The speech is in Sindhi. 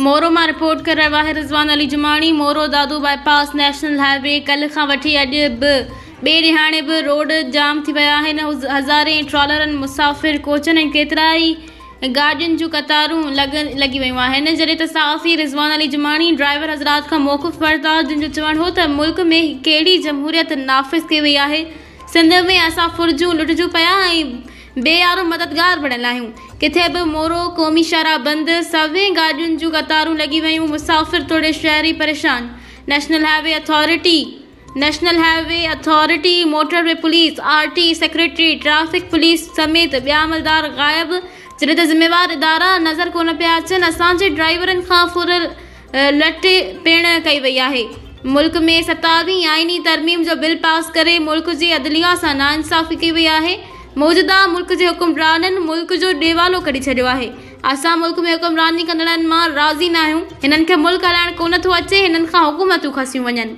مورو مان رپورٽ ڪري رهيو آهي Rizwan Ali Jamani, Moro Dadu bypass national highway ڪلهه کان وٺي اڄ به ٻئي ڏهاڙي به روڊ جام ٿي ويا آهن، هزارين ٽرالرن، مسافر ڪوچن ۽ ڪيترائي گاڏين جون قطارون لڳي ويون آهن، جڏهن ته صحافي رضوان علي جماڻي ڊرائيور حضرات کان موقف ورتا، جن جو چوڻ هو ته ملڪ ۾ ڪهڙي جمهوريت نافذ ڪئي وئي آهي، سنڌ ۾ اسان ڦرجون لٽجون پيا ۽ بي يارو مددگار بڻيل آهيون، ڪٿي به مورو قومي شاهراهه بند، سوين گاڏين جون قطارون لڳي ويون، مسافر توڙي شهري پريشان، national highway authority. National highway authority, motorway police, R T secretary, traffic police سميت ٻيا عملدار غائب، جڏهن ته ذميوار ادارا نظر ڪونه پيا اچن، اسان جي ڊرائيورن کان ڦر لٽ پڻ ڪئي وئي آهي، ملڪ ۾ ستاويهين آئيني ترميم جو بل پاس ڪري ملڪ جي عدليه سان ناانصافي ڪئي وئي آهي، موجوده ملڪ جي حڪمرانن ملڪ جو ڏيوالو ڪڍي ڇڏيو آهي، اسان ملڪ ۾ حڪمراني ڪندڙن مان راضي ناهيون، هنن کي ملڪ هلائڻ ڪونه ٿو اچي، هنن کان حڪومتون کسيون وڃن.